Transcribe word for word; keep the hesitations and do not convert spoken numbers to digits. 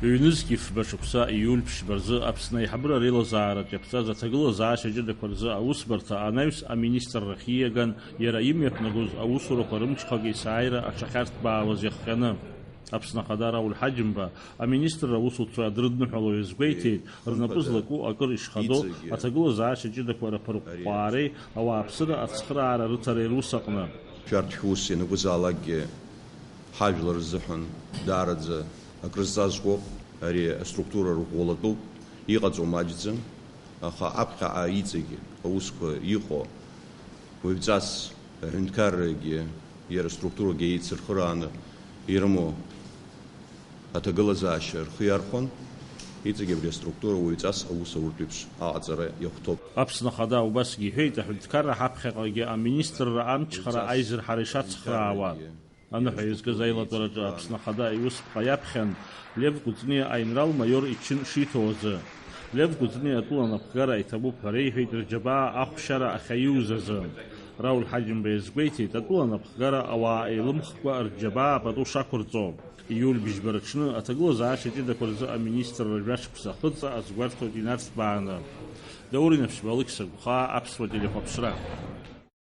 Ҩнызқьи фба шықәса ииуль ԥшьба рзы Аԥсны аиҳабыра реилазаараҿ иаԥҵаз аҭагылазаашьа ҷыдақәа рзы аусбарҭа анаҩс аминистррахь ииаган, иара имҩаԥнагоз аусурақәа рымҽхак есааира аҽахьарҭбаауаз иахҟьаны. Аԥсны Ахада Рауль Ҳаџьымба аминистрра аусуцәа дрыдныҳәало иазгәеиҭеит, рнапы злаку акыр ишхадоу аҭагылазаашьа ҷыдақәа рыԥырҟәҟәаареи ауааԥсыра ацхыраара рыҭареи рус аҟны. Шәарҭ шәус ианакәызаалакгьы ҳажәлар рзыҳәан даараӡа акрызҵазкуоуп, ари аструктура рӷәӷәалатәуп, иҟаҵоу маҷӡам, аха аԥхьаҟа иҵегь аусқәа иҟоу уаҩҵас аҳәынҭқаррагьы иара аструктурагьы еицырхырааны ирымоу аҭагылазаашьа рхы иархәан, иҵегь абри аструктура уаҩҵас аус ауртә еиԥш аҟаҵара иахәҭоуп. Аԥсны Ахада убасгьы иҳәеит, аҳәынҭқарра ҳаԥхьаҟагьы аминистрра амчхара аизырҳара ишацхраауа. Аныҳәа иазкыз аилатәараҿы Аԥсны Ахада иусԥҟа иаԥхьан Лев Кәыҵниа аинрал-маиор ичын шиҭо азы. Лев Кәыҵниа атәыла анапхгара иҭабуп ҳәа реиҳәеит рџьабаа ахәшьара ахьаиуз азы. Рауль Ҳаџьымба иазгәеиҭеит, атәыла анапхгара ауаа еилымхкәа рџьабаа пату шақәырҵо. Ииуль быжьба рыҽны аҭагылазаашьа ҷыдақәа рзы аминистрра жәашықәса ахыҵа азгәарҭоит инарҭбааны. Даур Инаԥшьба, Алықьса Гәхаа, Аԥсуа телехәаԥшра.